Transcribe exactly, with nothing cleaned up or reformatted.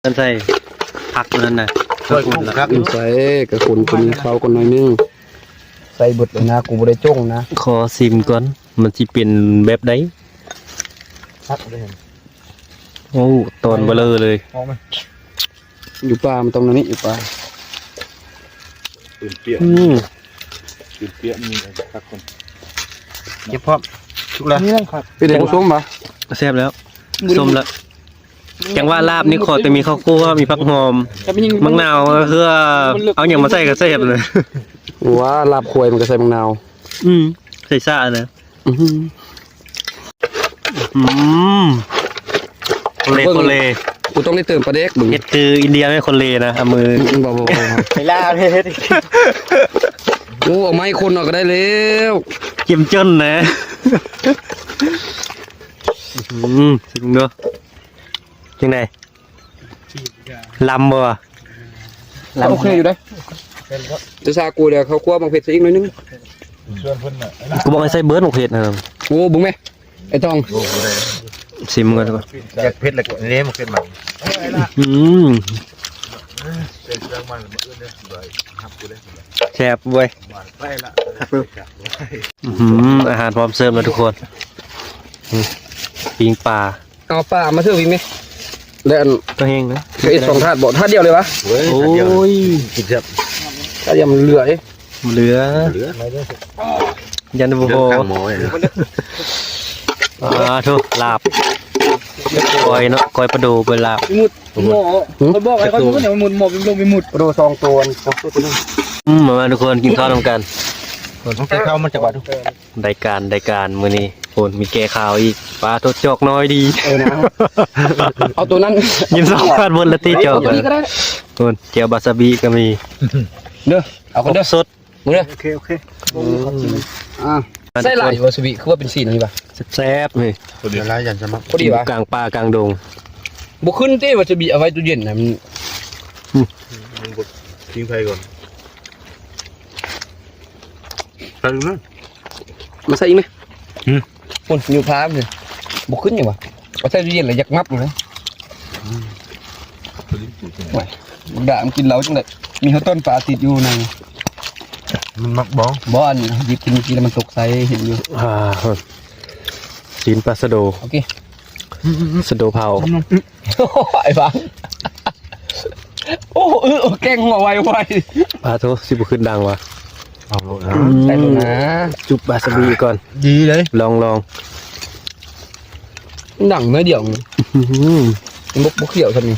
นั่นใส่ผักตัวนั้นนะ ช่วยปรุงครับ ใส่กระคนตัวนี้เข้ากันหน่อยนึง ใส่เบิดเลยนะ กูบ่ได้จ้งนะ ขอซิมก่อน มันสิเป็นแบบใด พักเลย โอ้ ตอนเบลอเลย ออกไหม อยู่ป่ามันต้องนั่นนี่อยู่ป่า ตื่นเปี้ย อืม ตื่นเปี้ยมีพักคนเก็บพร้อมทุกแล้ว พี่เด็กส้มปะ แซ่บแล้ว ส้มแล้ว จังว่าลาบนี่ขอแต่มีข้าวคั่ว มีผักหอม มะนาว เพื่อเอาอย่างมาใส่ก็แซ่บเลย ว่าลาบควายมันก็ใส่มะนาว อืม ใส่ซ่านะ อื้อหือ อืม โคเลโคเล กูต้องได้เติมปลาเด็กมึง เฮ็ดคืออินเดียไม่โคเลนะเอามือ บอกบอกบอก ไปล่าเฮ็ด โอ้เอาไม้คนออกก็ได้แล้ว เจียมจนนะ อืมสิมึงดูยังไงลำบ่วะ โอเคอยู่ได้จะซากูเดี๋ยวเขาคั่วบางเผ็ดซะอีกหน่อยนึง ชวนเพิ่นน่ะ กูบอกให้ใส่เบิร์ดหมกเผ็ดนะ โอ้บึงไหมไอ้ทอง ซิมก่อนดีกว่า อยากเผ็ดเลยนี่มันขึ้นมา อืม เป็นเครื่องมันมันอื่นเนี่ยเลยครับกูเลย แซ่บเว้ย ไปละ อื้อหืออาหารพร้อมเสิร์ฟแล้วทุกคนอืมปิ้งปลา เอาปลามาเสิร์ฟอีกไหมแล้วอัน ก็แห้งนะ ก็เอ็ดสองถาดบอกถาดเดียวเลยวะ เฮ้ย โอ้ย กินแบบ ถาดเดียวมันเหลือเอ้ย เหลือ เหลือ ยันบ่พอ ข้างหมอเนี่ย อ่าทุกลาบก้อยเนาะก้อยปลาดูไปลาบ หมดหมอเขาบอกไอ้เขาอยู่เนี่ยมันหมดหมอเป็นลงไปหมด โดสองตัวนี่สองตัวตัวนึง อืมมามาทุกคนกินข้าวนำกัน ต้องใช้ข้าวมันจังหวัด ได้การได้การมื้อนี้โอนมีแก้ข่าวอีกปลาทดจอกน้อยดี เออนะเอาตัวนั้น ยิ้มสองพันบนละตีจอก เอาตัวนี้ก็ได้ โอนเจียวบาซาบิก็มี เด้อเอากันเด้อ สด มึงเด้อ โอเคโอเค อ่าใส่หลายวาซาบิคือว่าเป็นสีนี่ปะ แซ่บๆนี่ คนเดียวร้ายยันสมัคร พอดีปะ กลางป่ากลางดง บุขึ้นเต้วาซาบิเอาไว้ตู้เย็นนะมัน ทิ้งไฟก่อน ใส่ไหม มาใส่อีกไหมคนอยู่พามเลยบุขึ้นอยู่ปะเอาใส่ตู้เย็นเลยยักงับเลยนะโอ้ยบักด่ามันกินเหล้าจังเลยมีข้าวต้นปลาติดอยู่ใน มันมักบ้อง บ่อนหยิบกินกินแล้วมันตกใส่เห็นอยู่ อ่าชิ้นปลาสะโด โอเค สะโดเผา ไอ้บ้าโอ้เออแกล้งหัวไวไว ปลาโทษสิบุขึ้นดังวะ เอาลงนะ ใส่ลงนะ จุบวาซาบิก่อน ดีเลย ลองลอง หนังเนื้อเดียว อื้อหือ มันบกบกเขียวทำไง